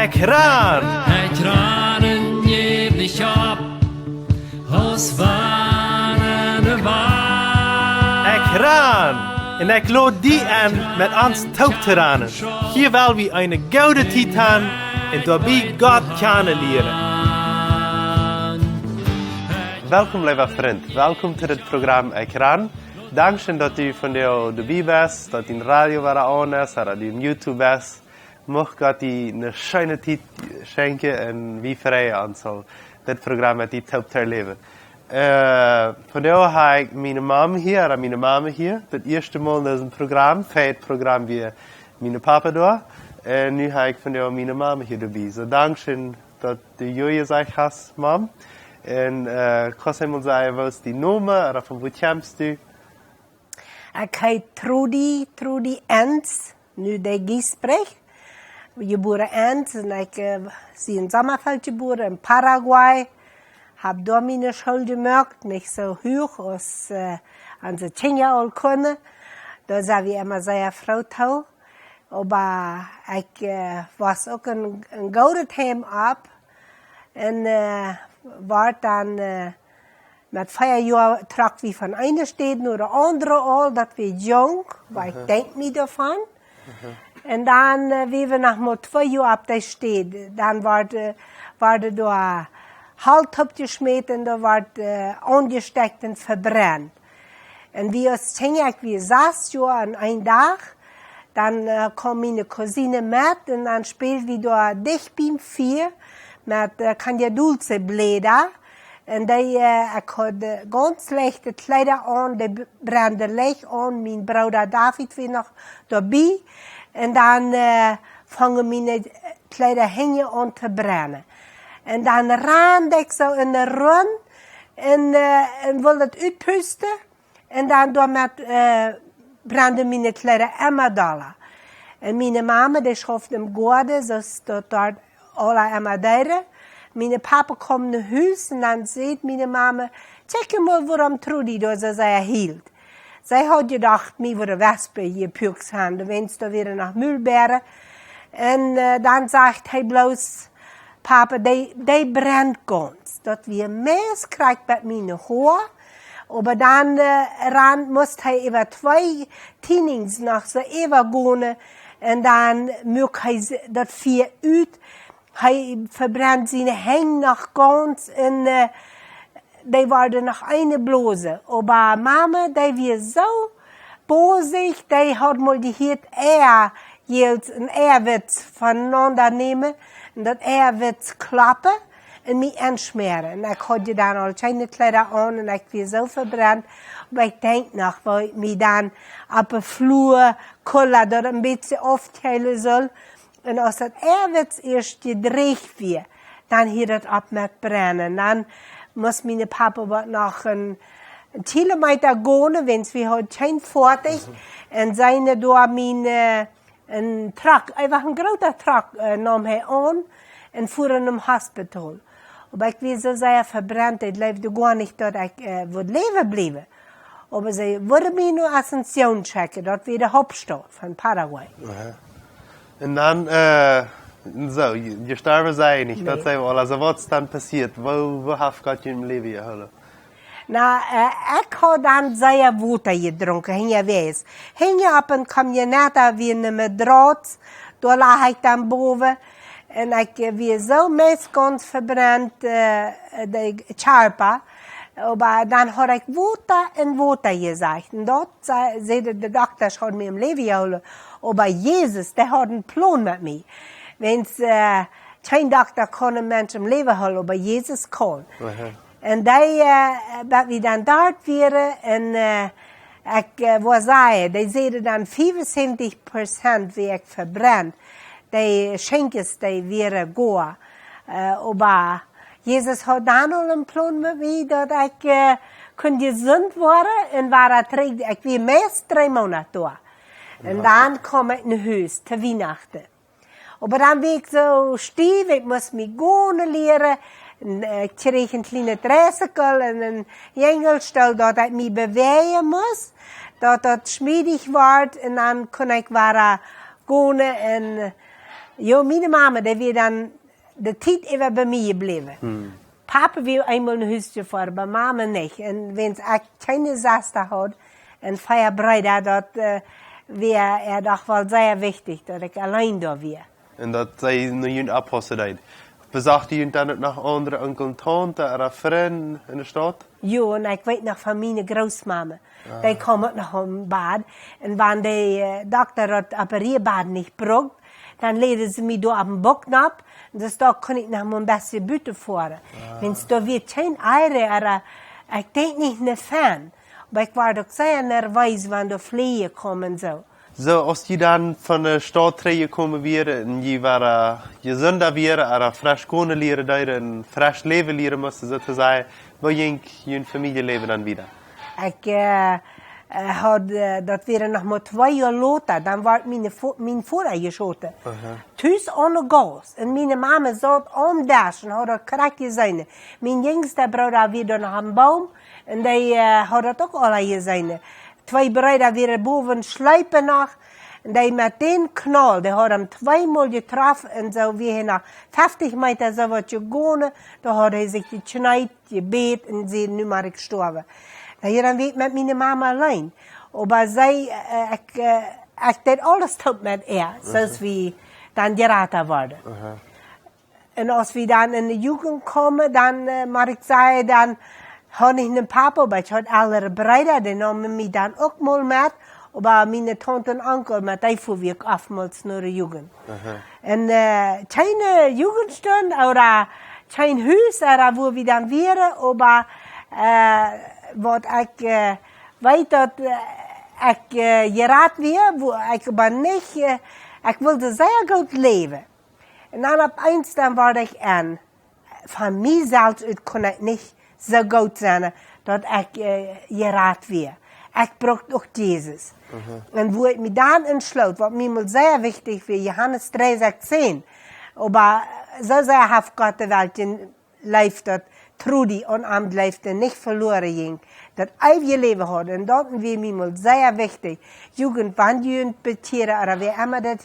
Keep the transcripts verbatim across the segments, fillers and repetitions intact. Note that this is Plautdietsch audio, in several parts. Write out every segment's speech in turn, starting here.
Ekjran! Ekjran, jäw nich opp, aus wann de Welt. Ekjran! Un ekj lod die enn, met ons toop to ranen. Hia well wie eene goode Tiet han un doabie Gott kjanen lieren. Welkom, leewa Frint. Welkom to dit Program Ekjran. Dankscheen, daut du vondoag doabie best, daut dien Radio wada aun es, ooda du em YouTube best. Mucht Gott die eene scheene Tiet schenkjen un wie freien ons aul dit Program met die toop to erläwen. Äh, vondoag hab ekj miene Mama hia, ooda miene Mama hia. Daut ieeschte Mol en dit Program, fa dit Program wia mien Papa doa. Un nu hab ekj vondoag miene Mama hia doabie. Soo, dankscheen, daut du jo jesajcht hast, Mam. Un, äh, kaust du mol sajen, waut es dien Nomen, ooda von wua kjemst du? Ekj heet Trudy, Trudy Enns, nu de Giesbrecht. Jebuaren Enns, un ekj, äh, sie en Sommerfeld jebuaren, en Paraguay. Hab doa miene School jemoakt, nich soo huach aus, äh, onse Kjinja aul kunnen. Doa sent wie emma sea froo too. Oba ekj, äh, wos uk en, en goodet Heim opp. Un, äh, wort dan, äh, met vea Joa trock wie von eene Städ no de aundre aul, daut wia junk, oba ekj denkj mie doavon. Un dan, äh, wia wie noch mau twee Joa opp dee Städ. Dan wort, äh, worden doa Holt oppjeschmäten, doa wort, äh, aunjestekjt un vebrennt. Un wie aus Kjinja, ekj wia sas Joa un een Dach, dan, äh, kjeem miene Cousine met un dan späld wie doa dicht biem Fia met, äh, Candia Dulce Bläda. Un dee, äh, ekj haud, äh, gaunz leichte Kjleeda aun, dee b-, brenden leicht aun, mien Brooda David wia noch doabie. Un dan, äh, fungen miene Kjleeda hinjen aun to brennen. Un dan rand ekj soo enne Rund un, äh, un wull daut utpusten. Un dan doamet, äh, brenden miene Kjleeda emma dolla. Un miene Mama, dee schauft em Goaden, soo aus daut doa aula emma deeden. Mien Papa kjeem no Hus un dan säd miene Mama: "Kjikj mol, wuarom Trudy doa soo sea hielt." See haud jedocht, mie wudden Wespen jepukjt han, wiels doa wieren noch Mulbäaren. Un, äh, dan sajcht hee bloos: "Papa, dee, dee brent gaunz." Daut wia meist krakjt bat miene Hoa. Oba dan, äh, rand must hee äwa twee Tienings noch soo äwa gonen. Un dan muak hee s-, daut Fia ut. Hee vebrend siene Henj noch gaunz un, äh, dee worden noch eene Blose. Oba Mama, dee wia soo bosich, dee haud mol jehieet Eia, Eia, een Eiawitz vonenaunda nämen un daut Eiawitz kloppen un mie enschmäaren. Un ekj haud je dan aul kjeene Kjleeda aun un ekj wia soo vebrent. Oba ekj denkj noch, woo ekj mie dan opp de Flua kullad, daut een bät aufkjeelen sull. Un aus daut Eiawitz ieescht jedräajen wia, dan hieed daut opp met brennen. Dan must mien Papa waut noch een, een Kilomeeta gonen, wiels wie hauden kjeen Foatich. Mhm. Un sent doa met, äh, een Truck, eefach een groota Truck, äh, neem hee aun un fua nom Hospital. Oba ekj wia soo sea vebrent, ekj jleewd goanich, daut ekj, äh, wudd läwen bliewen. Oba see wudden mie no Asunción schekjen, daut wia de Hauptstaut von Paraguay. Aha. Un dan, äh, soo, je-, jestorwen sie jie nich, daut, nee, sent wie aul. Aulsoo, waut es dan passieet? Woo, woo haft Gott junt em Läwen jehoolen? Na, äh, ekj haud dan sea Wota jedrunken, hinjawäajes. Hinjen opp eene camioneta wia een Matrauz, doa lach ekj dan bowen. Un ekj, äh, wia soo meist gaunz vebrent, äh, de Kjarpa. Oba dan haud ekj Wota un Wota jesajcht. Un daut sa-, säden de Dokta, haud mie em Läwen jehoolen. Oba Jesus, dee haud een Plon met mie. Wiels, äh, kjeen Dokta kaun een Mensch em Läwen hoolen, oba Jesus kaun. Aha. Un dee, äh, bat wie dan doa wieren, un, äh, ekj, äh, woa sajen, dee säden dan fiewunsäwentich Prozent wia ekj vebrent. Dee Schenkjes, dee wieren goa. Äh, oba Jesus haud dan aul een Plon met mie, daut ekj, äh, kunn jesunt woaren un wada trigj. Ekj wia meist dree Moonat doa. Un, ja, dan kjeem ekj no Hus, to Wienachten. Oba dan wia ekj soo stiew, ekj must mie gonen lieren. Un, äh, ekj kjrieech een kjlienet Reisekjel un een Jinjelstool, daut ekj mie bewäajen must, daut daut schmiedich wort. Un dan kunn ekj wada gonen un Jo, miene Mama, dee wia dan de Tiet äwa bie mie jebläwen. Papa wia eemol no Hus jefoaren, oba Mama nich. Un wiels ekj kjeene Sesta haud un vea Breeda, daut, äh, wia äa doch woll sea wichtich, daut ekj auleen doa wia. Un daut see no junt opppaussen deed. Besocht junt dan uk noch aundre Onkel un Taunte ooda Frind enne Staut? Jo, un ekj weet noch von miene Grootmama. Dee kjeem uk noch opp Bad. Un wan de, äh, Dokta daut Operieabad nich brukt, dan läden see mie doa opp dän Buck nopp. Un dus doa kunn ekj noch mau een bät buten foaren. Wiels doa wia kjeen Aire, ooda, ekj denkj nich, ne Fan. Oba ekj wort uk sea nerwees, wan doa Fleeja kjeemen un soo. Soo, aus jie dan von de Staut trigjjekomen wieren un jie wieren, äh, jesunda wieren, ooda fresch gonen lieren deeden un fresch läwen lieren musten, soo to sajen, woo jinkj jun Famieljeläwen dan wieda? Ekj, äh, äh, haud, äh, daut wia noch mau twee Joa lota, dan wort miene Vo-, mien Voda jeschoten. Tus aune Gauss. Un miene Mama saut aum Desch un haud daut krakjt jeseenen. Mien jinjsta Brooda wia doa noch aum Boom un dee, äh, haud daut uk aula jeseenen. Twee Breeda wieren bowen schleepen noch. Un dee met dän Knol, dee haud am tweemol jetroffen un soo wia hee noch feftich Meta soo waut jegonen. Doa haud hee sikj jekjneet, jebät un säd: "Nu mott ekj stoawen." Na jo, dan wia ekj met miene Mama auleen. Oba see, äh, ekj, äh, ekj deed aules toop met äa, soo aus wie dan jrata worden. Un aus wie dan enne Jugend kjeemen, dan, äh, mott ekj sajen, dan haud ekj nich eenen Papa, oba ekj haud elre Breeda, dee neemen mie dan uk mol met, oba miene Taunte un Onkel, met dee fua wie uk oftmols no de Jugend. Un, äh, kjeene Jugendstund ooda kjeen Hus, ooda wua wie dan wieren, oba, äh, waut ekj, äh, weet daut, äh, ekj, äh, jerat wia, wua ekj oba nich, äh, ekj wull sea goot läwen. Un dan opp eemol dan wort ekj en. Von mie selfst ut kunn ekj nich soo goot sennen, daut ekj, äh, jerat wia. Ekj brukt uk Jesus. Un wua ekj mie dan entschloot, waut mie mol sea wichtich wia, Johanes dree sechzehn. Oba, äh, soo sea haft Gott de Welt jeleeft, daut true, dee aun am jleewen, nich veloren jinkj, daut eewje Läwen haud. Un daut wia mie mol sea wichtich. Jugend, wan jie junt bekjieren, ooda wäa emma daut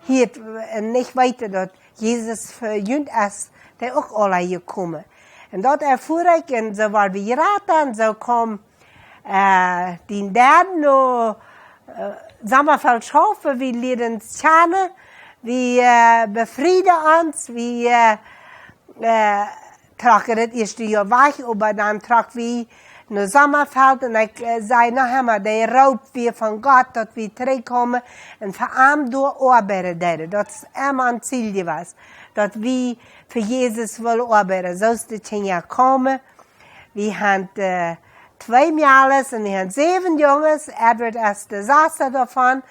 hieet un nich weeten, daut Jesus fa junt es, dee uk aula jekomen. Un daut erfua ekj, un soo wort wie jrata, un soo kjeem, äh, dien Dad no, äh, Sommerfeld schaufen, wie lieeden ons kjanen, wie, äh, befrieden ons, wie, äh, äh, trocken daut ieeschte Joa wajch, oba dan trock wie no Sommerfeld un ekj, äh, säd noch emma, de Roop wia von Gott, daut wie trigjkjeemen un fa am doa oabeiden deeden. Daut es emma een Ziel jewast, daut wie fa Jesus wullen oabeiden. Soo es de Kjinja jekomen. Wie haben, äh, twee Mejales un wie haben säwen Junges. Edward es de sasta doavon.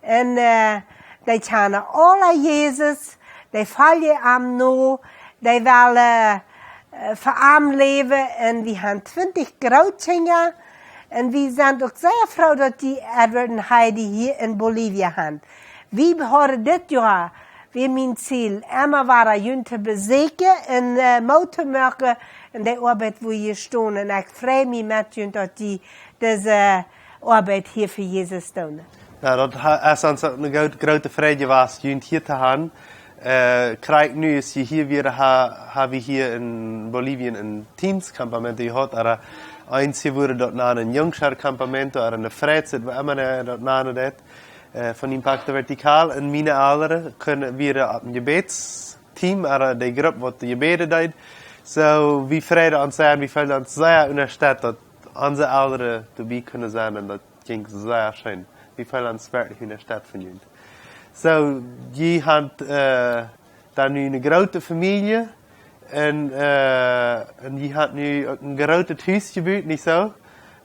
Un, äh, dee kjanen aula Jesus, dee foljen am no, dee wellen, äh, fa am läwen. Un wie haben twintich Grootkjinja. Un wie sent uk sea froo, daut dee Edward un Heidi hia en Bolivien sent. Wie hauden dit Joa, wia mien Ziel, emma wada junt to besieekjen un, äh, Moot to moaken un de Oabeit, wua jie stonen. Un ekj frei mie met junt, daut jie dise Oabeit hia fa Jesus doonen. Jo, daut ha-, es ons eene groot-, groote Freid jewast, junt hia to haben. Äh, krakjt nu aus jie hia wieren, ha-, haben wie hia en Bolivien een Teams-Campamento jehaut, ooda eenje wudden daut nanen een Jungschar-Campamento, ooda eene Freizeit, woo emma eena daut nanen deed. Äh, von Impacto Vertical un miene Elren kunnen, wieren opp een Jebädsteam, ooda de Grupp, waut de Jebäden deed. Soo, wie freiden ons sea, wie feelen ons sea unjastett, daut onse Elren doabie kunnen sennen un daut jinkj sea scheen. Wie feelen ons werkjlich unjastett von junt. Soo, jie haben, äh, dan nu eene groote Famielje un, äh, un jie haben nu uk een grootet Hus jebut, nich soo?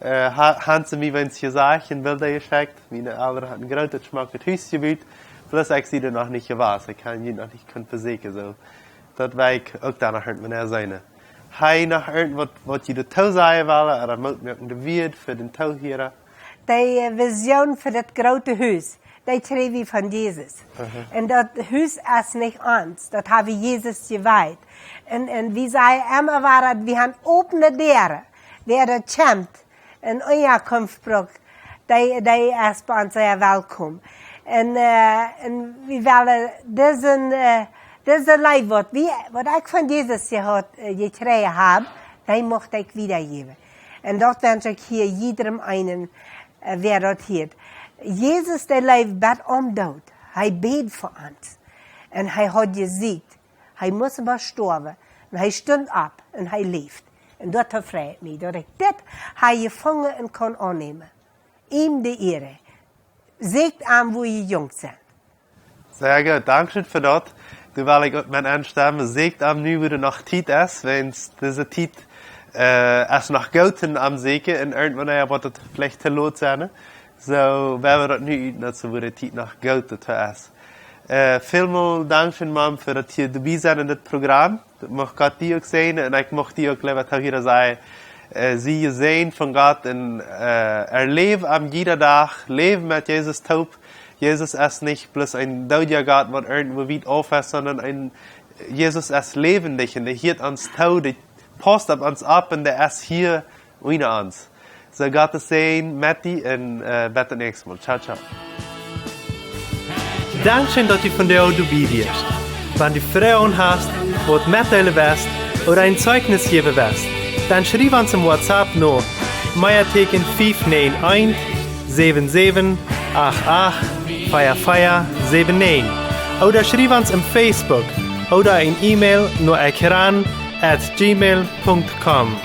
Äh, ha-, haben see mie weens jesajcht un Bilda jeschekjt. Miene Elren haben een grootet, schmocket Hus jebut. Bloos ekj sie doa noch nich jewast. Ekj hab junt noch nich kunt besieekjen, soo. Daut wull ekj uk dan noch irjentwan seenen. Hast du noch irjentwaut, waut jie doatoo sajen wellen, ooda Moot moakende Wieed fa dän Toohiera? De, äh, Vision fa daut groote Hus, dee kjrieech wie von Jesus. Aha. Un daut Hus es nich ons, daut hab wie Jesus jewieet. Un, un wie sajen emma wada, wie haben opne Däaren. Wäa doa kjemt un Unjakunft brukt, dee, dee es bie ons sea welkom. Un, äh, un wie wellen diesen, äh, dise Leew, waut wie, waut ekj von Jesus jehaut, äh, jekjräajen hab, dee mucht ekj wiedajäwen. Un daut wensch ekj hia jiedrem eenen, äh, wäa daut hieet. Jesus, dee leeft bat aum Doot. Hee bäd fa ons. Un hee haud jesieekjt. Hee must mau stoawen. Un hee stunt opp un hee läft. Un daut freit mie, daut ekj dit hia jefungen un kaun aunnämen. Am de Iea. Säajent am, wua jie jung sent. Sea goot, dankscheen fa daut. Doa well ekj uk met enstemmen. Säajent am nu, wua noch Tiet es, wiels dise Tiet, äh, es noch goot toom am säkjen un irjentwanea woat et veleicht too lot sennen. Soo, wie woaren daut nu utnutzen, wua de Tiet noch goot es. Äh, välmol dankscheen, Mam, fa daut hia doabie sennen en dit Program. Daut mucht Gott die uk säajnen un ekj mucht die uk, leewe Tohiera, sajen, äh, sie jesäajent von Gott un, äh, erläw am jieda Dach, läw met Jesus toop. Jesus es nich bloos een doodja Gott, waut irjentwua wiet auf es, sonda een, Jesus es läwendich un dee hieet ons too, dee pausst opp ons opp un dee es hia unja ons. Soo, Gott sien Säajen met die un, äh, bat daut näakjste Mol. Ciao, ciao. Dankscheen, daut du vondoag doabie wieescht. Wan du Froagen hast, waut metdeelen west ooda een Zeichnis jäwen west, dan schriew ons em WhatsApp no Meatieekjen fief näajen eent, säwen säwen, acht acht, vea vea, säwen näajen. Ooda schriew ons em Facebook ooda een E-Mail no ekran at gmail punkt com.